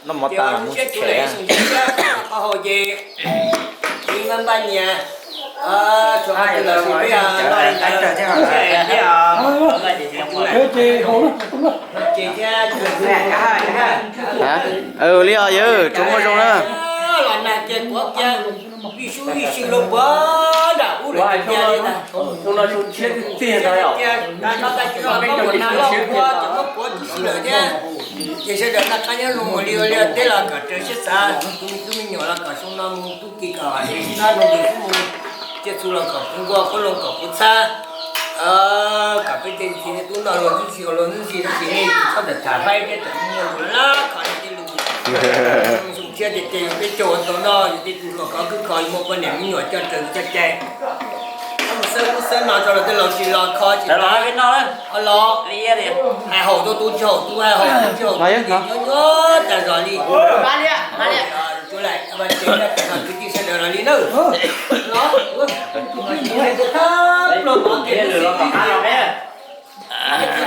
Noj mov tas mus tsev. Qhov hauv ces npaj npaj nyias, ces thiab Hab, li os yawg, tsuas muaj zoo na. Los nag kiag kuav kiag, vij sub vij sw los puag nram ub lawm tiag li ntag. Tiag tiag, nag no tag kis no koj mus nag loj ua cov koj kuav tib si lawm thiab. Ces sawv daws noj qab nyob zoo ua li ua li teb los kom raws siab xav, tus me tub me nyuam los kom xyoo no mus tub ki kom sib nab zoo tus xub mus, cia txhu los kom puv nkuaj, qoob loo kom puv txhab, kom peb tej txiv tub noj luag ntxwb si ua luag ntxwb si tab sis nej tsis txhob tham hlaib thiab tam muaj lus lab kho nej tej lus. Zoo siab tias ces yog peb caug ua tau noj, yog tej tus hluas khov kwb kho muaj poj niam me nyuam coj raws coj cai. Mus xawb ub xawb no rau los tej laus tsis los kho tsis los, los hais haum tau tus tsis haum tus, hais haum tus tsis haum tus, nyuaj nyuaj tas zog li. Kwv tij sawv daws los li na.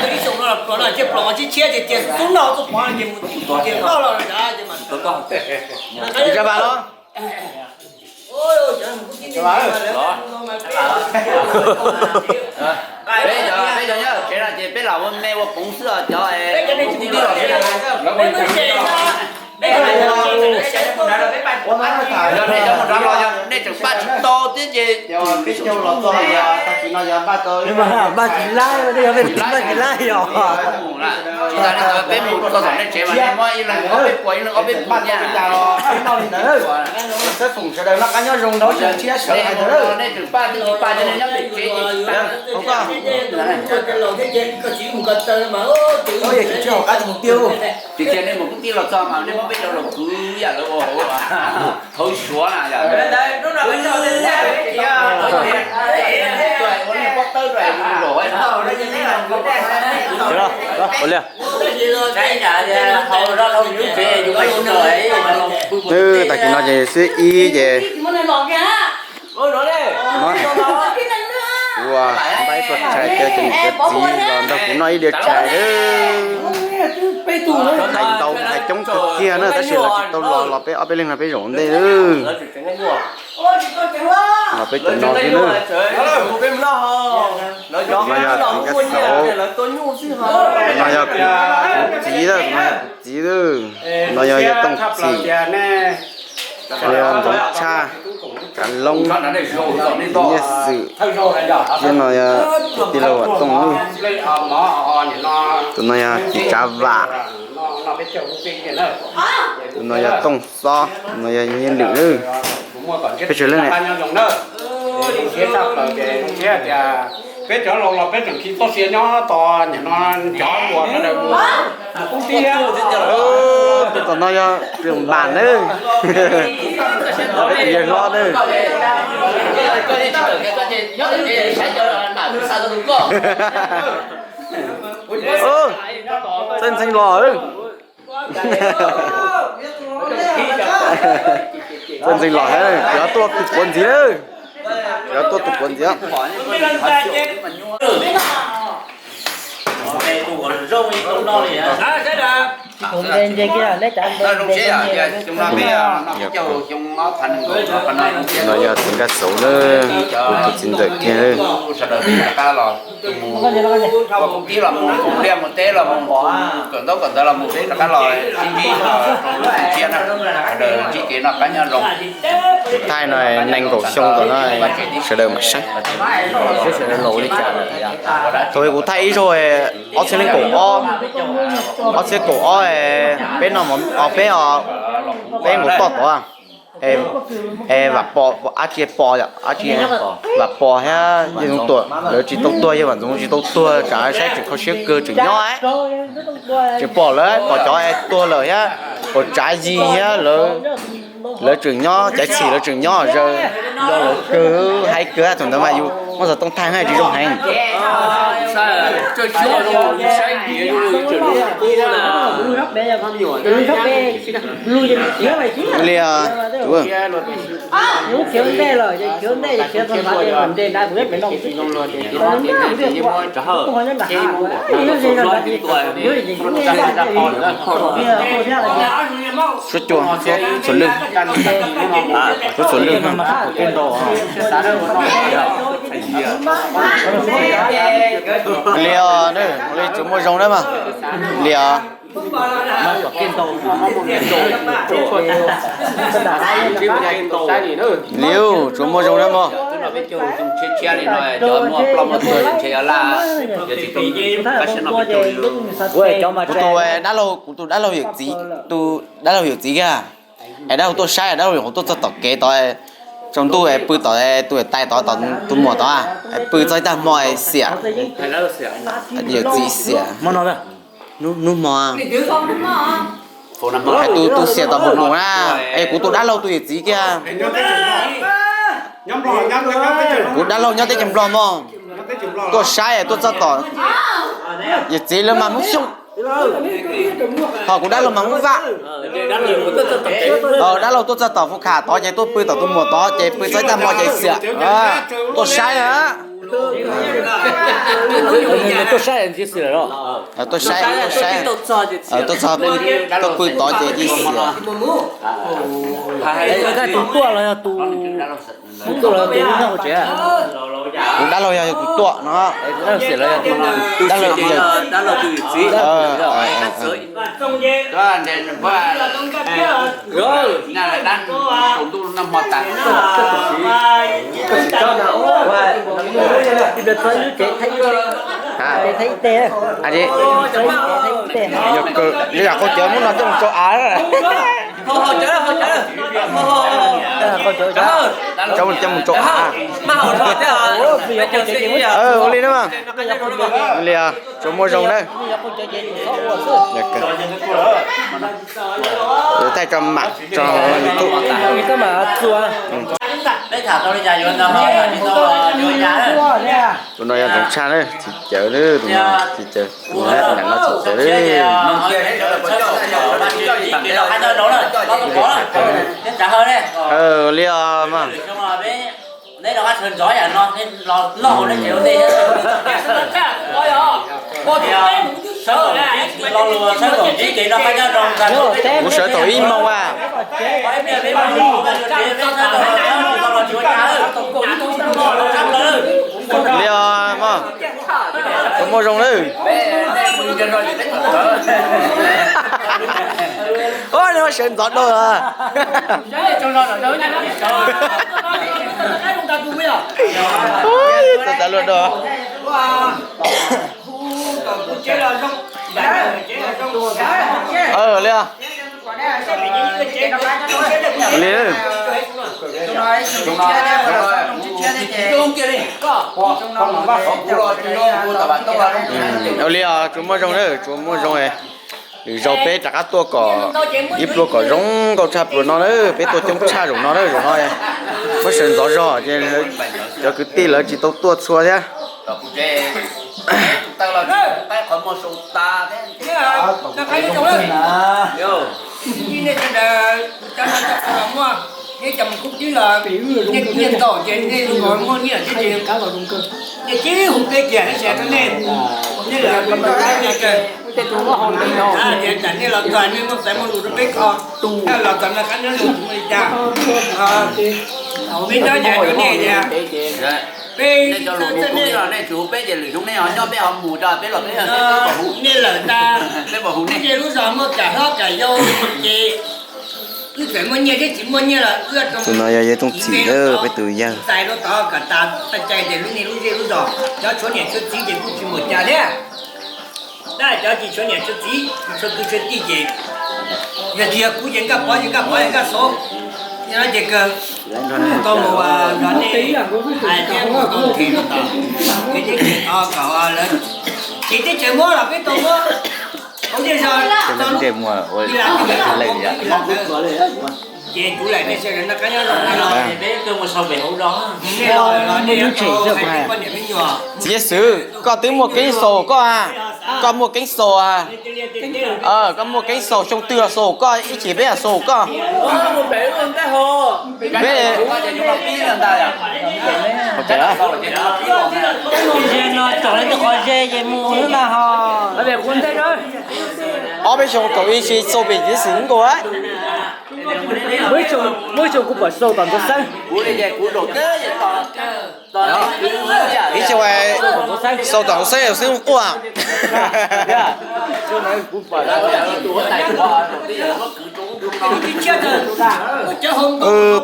Ib xyoos no los plos no thiaj plos tshiab tshiab ces tias xub noj tuaj pov ces mus tib tug ces loj los dav ces mas. Zaj Vam los. Peb cov, peb cov nyob tsev no ces peb lam ua me ua poov xwb os cov. Nej cov mus nrad los yog nej tseem npaj tsis tau thiab ces, npaj tsis laib, peb mus txog tom nej tsev mas nej muab ib leeg ob peb puas ib leeg ob peb puas nyiaj. Sawv daws noj qab nyob zoo, nrog tseem tshiab sawv hais ntawd. Nej tseem npaj twb tsis npaj, nej nyob pem tsev ces tsis tau. Tiag tiag, nej mus kwv tij los txog mas nej muab peb cov los kwv yam lawv ua hauv, hauv Suav na yom. Ua niag pob tawb rau es mus zaum. Tag kis no ces xib ib ces ua npaj ib tug tshais coj cov niam cov txiv los nrog kuv noj ib diav tshais. Hais ntau hais coob kawg kiag na tab sis lawv tsis tau los, los peb ob peb leeg no peb zaum ntej. Los peb cov no xwb na. No yog tus nkauj xauv, no yog kuv txiv, no yog kuv txiv, no yog yawg Tooj Txhim, no yog Ntxoov Tshaj, Kav Loob, Nyiaj Xwm, thiab no yog tij laug Vam Tooj. Tus no yog Txiv Tsav Vam. Tus no yog Tooj Xob, tus no yog Nyiaj Lwm. Peb tsawg leej ne? Peb cov laus los peb tseem khi txoj sia nyob tos nim no cov uas sawv daws mus. Peb tom no yog Plis Npam nawb, peb tus yawg hlob nawb. Txawj ntxhee los. Txawj ntxhee los thiab, kuv yuav tuaj tus puav ntxiv lawm. Kuv yuav tuaj tus puav ntxiv. No yog txiv Nkaj Xauv lawm, kuv tus txiv ntxawm kiag lawm. Ua kuv tib los mus, ua liaj mus teb los mus, kawm ntaub kawm ntawv los mus, peb rov qab los sib ntsib rau lub xyoo tshiab na. Sawv daws ntsib kev noj qab nyob zoo. Thaij no nees nkaum xyoo tom no, sawv daws mam saib sawv daws laus li cas. Thaum kuv thaij ib zaug ob txhiab kaum ob, ob txhiab kaum ob, peb no, peb, peb nkaus toj tod. Es Vam Pos, dab tsi Pos, dab tsi Vam Pos thiab Yawg Ntxoov Tuam lawv tsis tau tuag, Yawg Vam Ntxoov tsis tau tuag, tsam saib tseem kho siab kawg tseem nyob. Tseem pom lawv, pom cov es tuag lawm thiab, pom Tsav Yig thiab lawv tseem nyob, Caiv Txhim lawv tseem nyob, zaws lo lawv kawg, hais kawg thaum ntawd mas yus muab xov tooj thaij tsis zoo heev. Li, suab cua, suab txhuam lwj, suab txhuam lwj. Li os, li tsuas muaj zoo na mas. Li os. Li tsuas muaj zoo na mog. Kuv tus dab laug, kuv tus dab laug yawm txiv, tus dab laug yawm txiv kiag. Es dab laug tuaj saib, dab laug yuav qhuav tuaj txog tom kev tod, tsaus ntuj es pw tom tus tais tod, tom tus muam tod, es pw txog ib tag hmo es xiam. Yawm txiv xiam. Hnub hmo hais tus, tus xiam tom npoo na, es kuv tus dab laug tus yawm txiv kiag. Kuv dab laug nyob teb chaws Nplog mog, tuaj saib tuaj txog tom yawm txiv lawv mas Hmoob Xyooj, ho kuv dab laug mas Hmoob Vaj. Dab laug tuaj txog tom Fu Kham tod ces tuaj pw tom tus muam tod ces pw txog ib tag hmo ces xiam. Tuaj saib na. Tuaj saib, tuaj saib, tuaj txog, tuaj pw tod ces cia xiam. Tus tuaj los yog tus, tus tuaj los yog tus nyob hauv tsev? Tus dab laug yog tus tuaj no. Dab laug yog, yog qaug cawv muab no coj mus tsau av. Coj mus tsau av. Ua li na mas. Li tsuas muaj zoo na. Thaij tso mam tso YouTube. Tus no yog Ntxoov Tshaj na, txiv cawv, tus no txiv cawv, tus no txiv cawv. Li os mas. Kuv sawv thaum ib moos a. Li os mog, tsuas muaj zoo lawm. Ua, nws sawv ntxov dua. Txav luaj dua. Li. Li os, tsuas muaj zoo na, tsuas muaj zoo. Lwm zaus peb rov qab tuaj kom ib pluag kom zoo nkauj tshaj pluas no na, peb tuaj coob tshaj zaum no na, zaum no muab sawv ntxov zog ces cov kwv tij lawv tsis tau tuaj txhua thiab. Peb cov lus hu nej, nej tsis hu peb ces lwm xyoo nej ho nyob peb ho mus tso, peb los peb pom hu nej lawm ntag. Peb pom hu nej. Lub zos muaj kam hlob kam yau ces wb txawm muaj nyiaj thiab tsis muaj nyiaj los wb tus no yog yawg Tooj Txhim, peb tus yawg txais rau tod kom tas txoj cai ces lub niag lub zej lub zos cov tshuav niam tshuav txiv ces kuj tsis mus cas thiab. Tab cov tsis tshuav niam tshuav txiv, tshuav kwv tshuav tij ces yog tsis yog kuv ces Nkaj Pov ces Nkaj Pov, Nkaj Xov, yog no ces kawg tau mus zov nej hais thiab mus tau them rau tom kev teb chaws tod kom lawv, ces teb chaws muab los peb tau muab hauv zej zog txog ib las ntawd. Txiv Yej Xwm, koj twb muaj keeb xaus koj a, koj muaj keeb xaus a, koj muaj keeb xaus xyoo twg los xaus koj, ib chim peb xaus koj. Peb ob peb xyoo kaum ib xyoo xaus pem Txiv Yej Xwm nkaus a. Muaj ib xyoo kuv pom xaus tom Ntxoov Xeeb. Ib xyoo xaus tom Ntxoov Xeeb xwb quaj.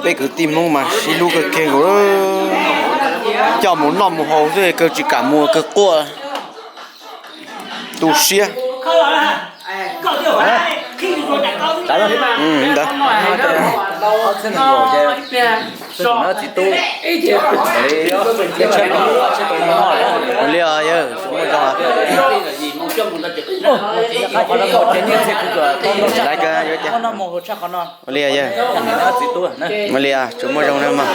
Peb kwv tij Hmoob mas sib hlub kawg kiag nkaus, coj mus noj mus haus xwb kawg tsis kam mus kawg quaj. Tu siab. Ntawd. Ua li os yawg, tsis muaj zoo. Laiv kawg yuav cas. Ua li os yawg. Ua li os, tsis muaj zoo na mog.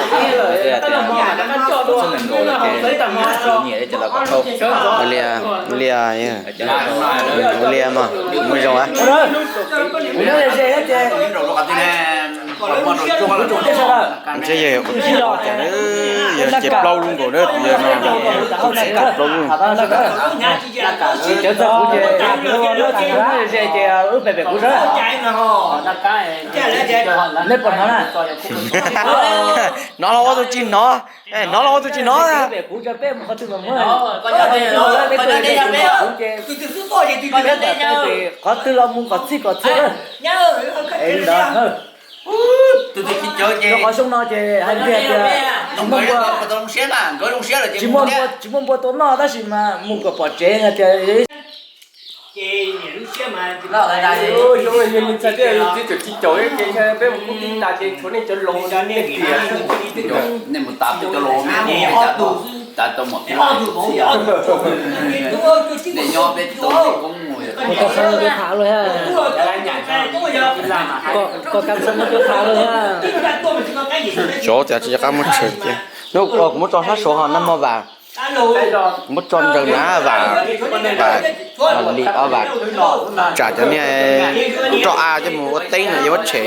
Ua li, ua li os yawg. Ua li mog, tsis muaj zoo a. Ntshe yawg, yawg ces plaub lub nkaus na, tus yawg no, tus txiv ces plaub lub. Hnov los ua tus tsis hnov, hnov los ua tus tsis hnov. Qhov twg los mus kom txhij kom txhij. Rau qhov xyoo no ces hais tias tsis muaj npua, tsis muaj npua tua noj tab sis mas mus kom pom tsev hais tias Xyov tias tsis nco qab muab tshem cia. Hnub kuv muab tso sab Suav ho nag hmo vas, kuv muab tso ntsaws na vas, vas li ob vas, tsam cov niag roj av coj mus ua teeb no yuav muab tshem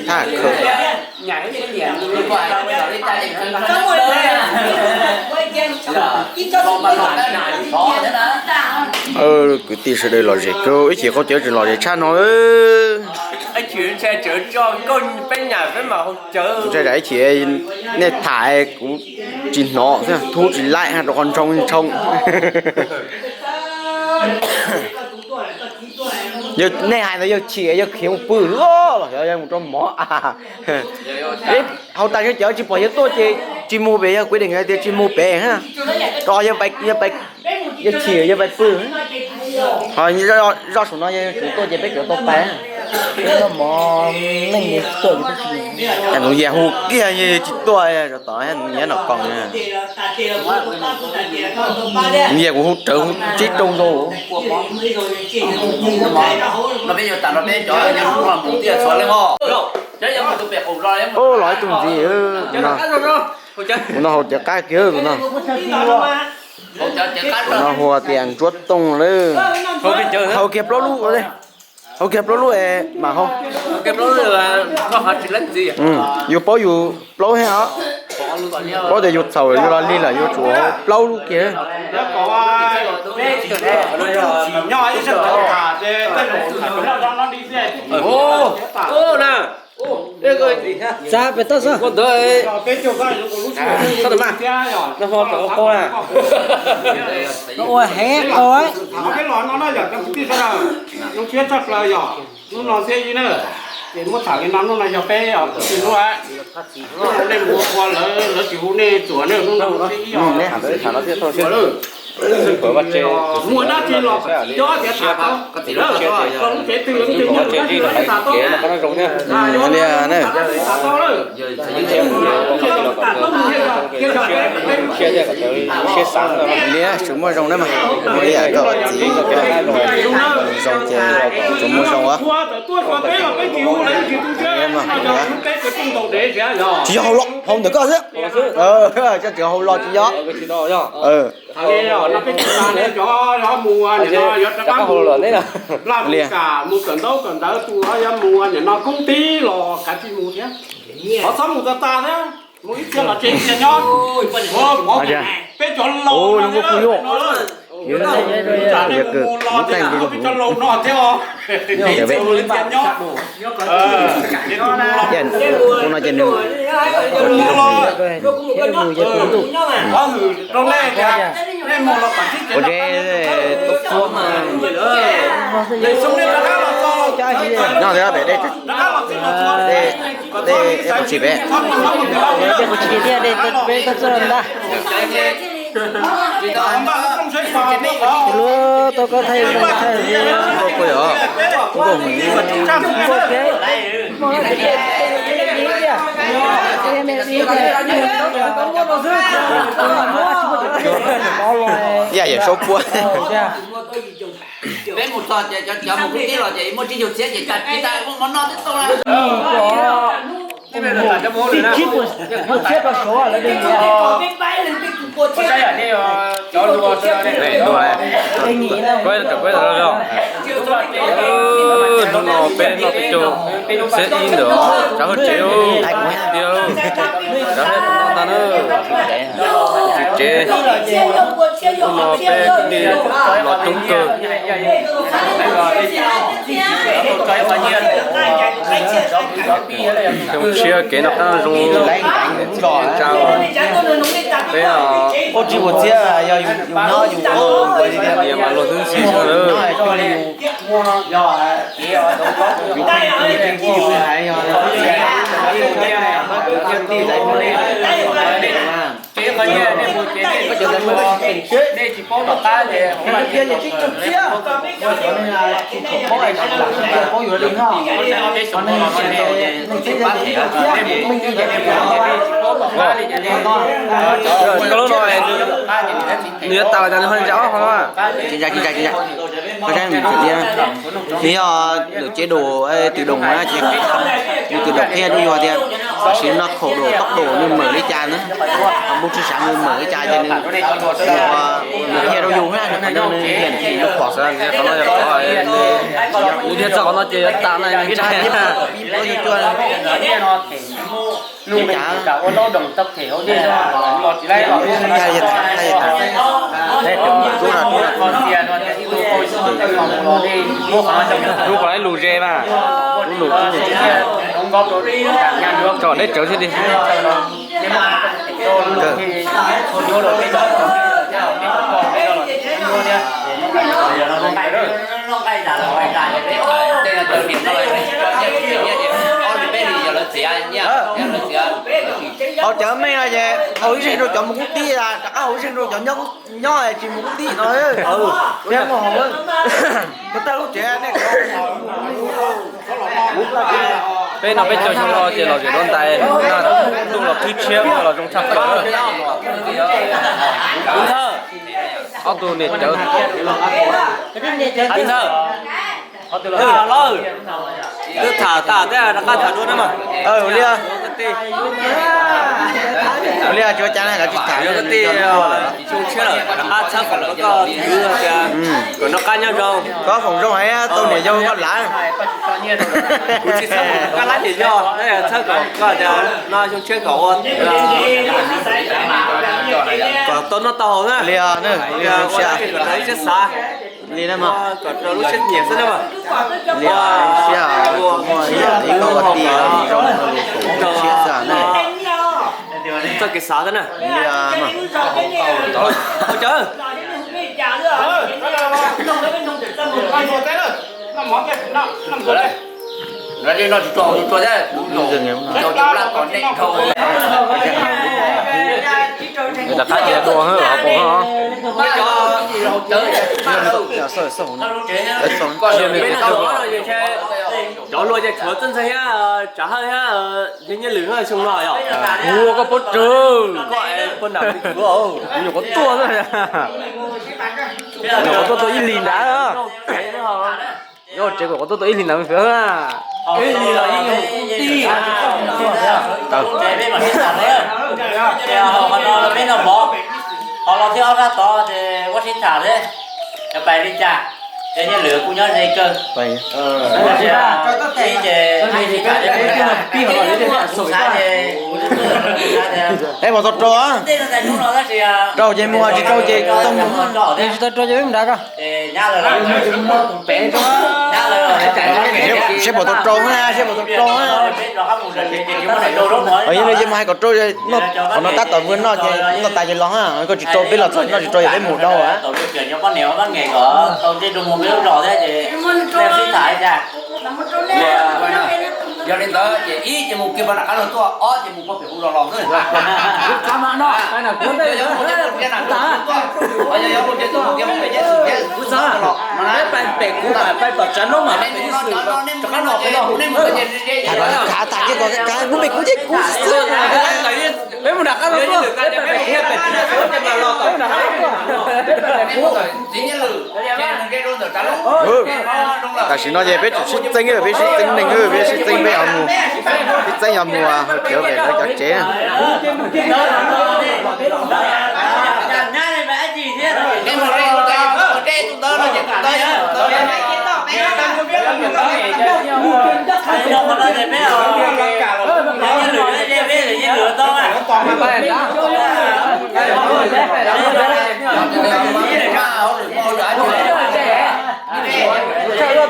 thab khawv. Kwv tij sawv daws lom zem kawg, ib chim qhov cawv tseem lom zem tshaj no. Ntshai tsam ib chim nej tham kuv tsis hnov xwb, thub tsis laij rau qhov ntshoo ntshoo. Nej hais ntawd yawg chim yawg khiav mus pw loj los xyov yawg mus rau mov a. Hauv tas zog cov tsis pom yawg tuaj ces tsis mus pem, yawg kwv dees hais tias tsis mus pem, rau qhov yawg chim yawg pais pw. Ho zoj saum no yawg tsis tuaj ces peb cov tau pais. Peb noj mov neej tsis tuaj. Nws yam hu kiag tsis tuaj, tov nws nyob no koos. Nws yam kuv hu rawv hu tsib rau zaus. Ub, los ib tug ntxiv, tus no haus cawv qab kiag tus no. Tus no hu tias ntsuab tooj lawm. Haus kiag plaub lub, haus kiag plaub lub es mam haus. Yus paub yus plaub thiab os. Paub tias yus txhaum yus los lig lawm yus tsum haus plaub lub kiag. Xav pem toj xwb. No ua hev qau. Hnub no thiab ib na, ces muab tham li no, hnub no yog peb hnub, nej mus ua lawv, lawv tsis hu nej txuas na, hnub no thiab ib os. Muaj dab tsi los cov tias tham tau, koj lub tsev twg lub twg muaj dab tsi los tham tau. Li tsis muaj zoo na mas, li yam koj txiv zoo ces tsis muaj zoo os. Tsis yog hau los, hau ntawm koj xwb. Cov tseem hau los tsis yog. Mus kawm ntaub kawm ntawv tus yuav mus nim no kub tib los kav tsij mus thiab. Qhov txhob mus tas tas thiab, mus ib txhia los tsev ib txhia nyob. Peb cov laus no, peb cov laus no thiab os. Ua no ces nws ua tsev, no, dej, dej, dej qhov tsis peb, dej qhov tsis tiag, dej peb tau txog ntag. Lub tau koj thaij thaij, yam yam saub puab. Peb mus txog ces cov mus kub tib los ces muaj tsib caug txhiab ces cas tsis tas muaj mov noj twb tau na. Tib tsib puas txhiab rau suav lawv de nyiav. Hnub no peb noj peb caug txhiab ib ntawd, tsav hauj tsev tiag, tsav hauj tsev ntag na. Tsis tsev, hnub no peb kwv tij los coob kawg. Xyoo tshiab kev noj qab zoo, tsa peb os. Niam mas luag xwb ntxhi xwb lawm. Koj lub no nws yuav tas los cas nws ho zam ob hov no? Tsis zam, tsis zam, tsis zam. Koj saib nws tseem tias nws yog lwm cev dum, tis dum na ces nws tis dum qhia rau yus tias tam sim no khaum dum toj dum nws mawm li cas na, npug tshwj sav nws mawm li cas ces nws, nws qhia rau yus na, nws qhia rau yus thiaj li pom xwb. Qhov no yog qhov nws thiaj txog qhov no ces yuav tas na, ntshai. Rub qhov lub lus ze mas, lub lus, tso deb tsawv thiab li. Haus cawv meej no ces haus ib zeeg rau cov mus kub tib, rov qab haus ib zeeg rau cov nyob tsis mus kub tib no. Thiab muaj hauv, muaj tag lub tsev. Peb no peb caug xyoo no ces los zem dua ntais, ntuj los qhib tshiab los zoo tshaj plaws. Ob tug niam cawv, Ntxawg, twb tham tas thiab rov qab tham dua na mas. Li tsis ua cas na, tsis tham. Xyoo tshiab lawm rov qab txhawb foom rau koj kwv tias kom noj qab nyob zoo. Koj foom zoo heev, tau niam yau koj lav. Kuv tsis txhawb foom rau koj lav niam yau, txhawb kom koj tias no xyoo tshiab kom ua, kom tau noj tau haus na. Li, kom tau ib siab xav. Li na mas, kom rau lub siab nyiam xwb na mas. Li siab, muaj ib tug ua tiag zoo, siab xav na. Txoj kev xav xwb na. Ua cas? Rov qab tias dua hwb, hauv paus hwb os. Cov hluas ces tshuav Txawj Ntxhee thiab Tsav Hawj thiab Nyiaj Lwm xyoo no yog. Ua koj pob rawg. Koj es puag nram me tsuav, kuv nyuam qhuav tuaj xwb. Nyuam qhuav tuaj tau ib hlis nrad. Nyob tsev kuv nyuam qhuav tuaj tau ib hlis nrad me tsuav na. Ib li los yeej yog tij. Tau lub tsev peb mam sib tham thiab. Ces hauv qhov no peb noj mov, qhov los thiab ob sab tod ces muab sib tham thiab. Yog pais li cas, ces nyiaj lwm kuj nyob ze kawg. Ib ces kuv xav ces kuv xav tias, es pom tau rau, rau ces mus, tsis rau ces tau mus, tsis tau rau ces peb mus nrad ko. Seb puas tau rau na, seb puas tau rau na. Yog li ces mus hais kom rau, qhov no tab tom mus noj ces noj tas ces los, koj tsis rau peb los txog noj tsis rau ces peb mus dau. Yog li ntawd ces ib ces mus kiag pem nram qab los tuaj, ob ces mus pem hu los los xwb. Peb pais pem kuv mas pais tom tsav no mas peb xwm rov qab los pem no. Tham kiag kom kawg, kuv pem kuv ces kuv xwb. Peb mus nram qab los tuaj, peb pais pem kuv, peb pais pem kuv, peb pais pem kuv. Tam sim no ces peb tseem sib txeeb, peb sib txeeb neeg, peb sib txeeb peb ho mus, sib txeeb ho mus hauv cawv pem lawv cov tsev.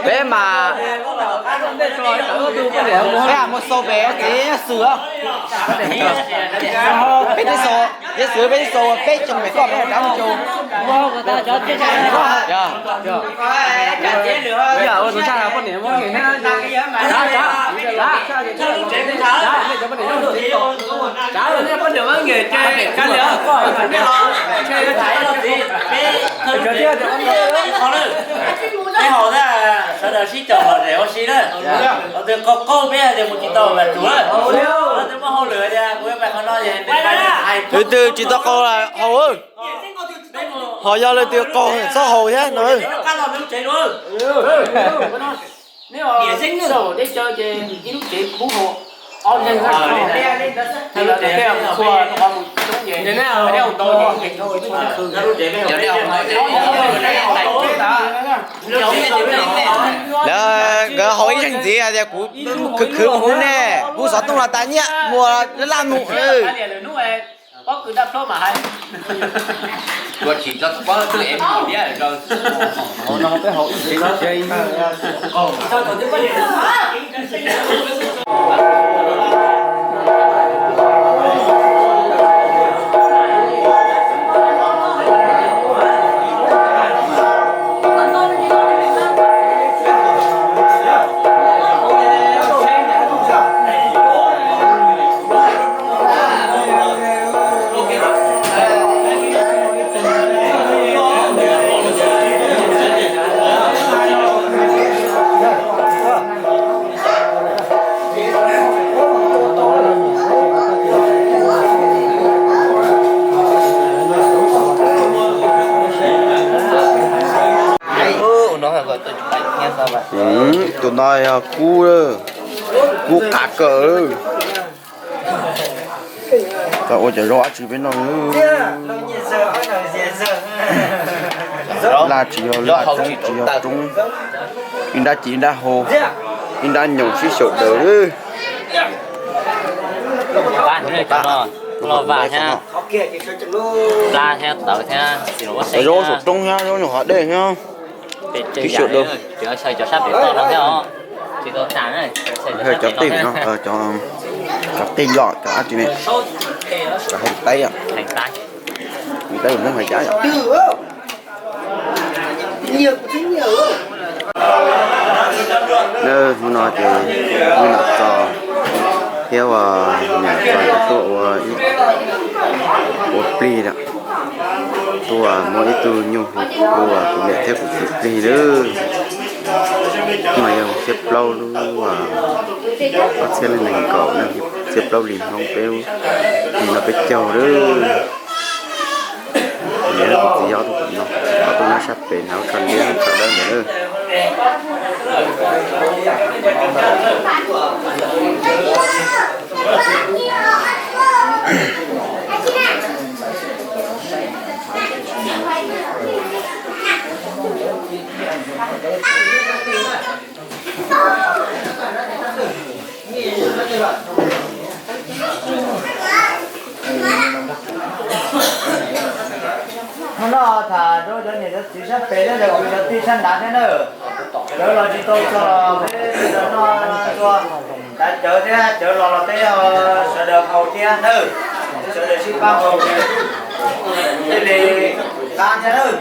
Peb mas, peb mus xau pem txiv xwm, peb twb xau, txiv xwm peb twb xau peb tsoom pem koj peb rov mus tso. Peb haus na, sawv daws sib caum lom zem ua si na. Qhov twg qaug qaug peb hais tias mus tsis tau mas tsum na. Qhov twg muaj hauj lwm tias kuv yuav pais qhov no es peb pais hais. Leej twg tsis tau qaug haus, ho yog leej twg qaug txhob haus thiab no. Lawv nkawd haus ib zeeg ntxiv tias kuv khwv khwv mus hauv ne, kuv xov tooj los tas nyiaj muag laj mus. Tus no yog kub, kub qav kawm. Tau ua cov zaub dab tsi peb noj? Laj tsis yog laj, roob tsis yog roob, ib nrab ci ib nrab hau, ib nrab nyoos sib xyaum daws. Cov zaub saum roob thiab zaub nyuag hav dej thiab, sib xyaum daws. Cov tej no, cov tej loj, cov dab tsi ne, cov heev taib, heev taib, Hmoob hais cas. Hnub no ces me Nom Txos thiab ua niam Txos nkawd tuaj ua, ua plig lawm. Tuaj muab ib tug nyuj hu ua kuv niam thiab kuv txiv plig lawm. Hnub no yog xiab plaub lub, ob txhiab nees nkaum, xiab plaub hlis Hmoob peb, hlis no peb caug lawm. Niam thiab kuv txiv yog ob tug tom no, ob tug nyob sab pem hnav tsho liab tsho dawb ntawd lawm. Hnub no tham rau cov niam cov txiv sab pem thiab cov kwv cov tij sab nrad thiab nawb. Cov los tsis tau txog los peb sawv daws noj tsuag, cov cawv thiab cawv los los peb sawv daws haus thiab nawb. Sawv daws sib pab haus, thiaj li qab thiab nawb.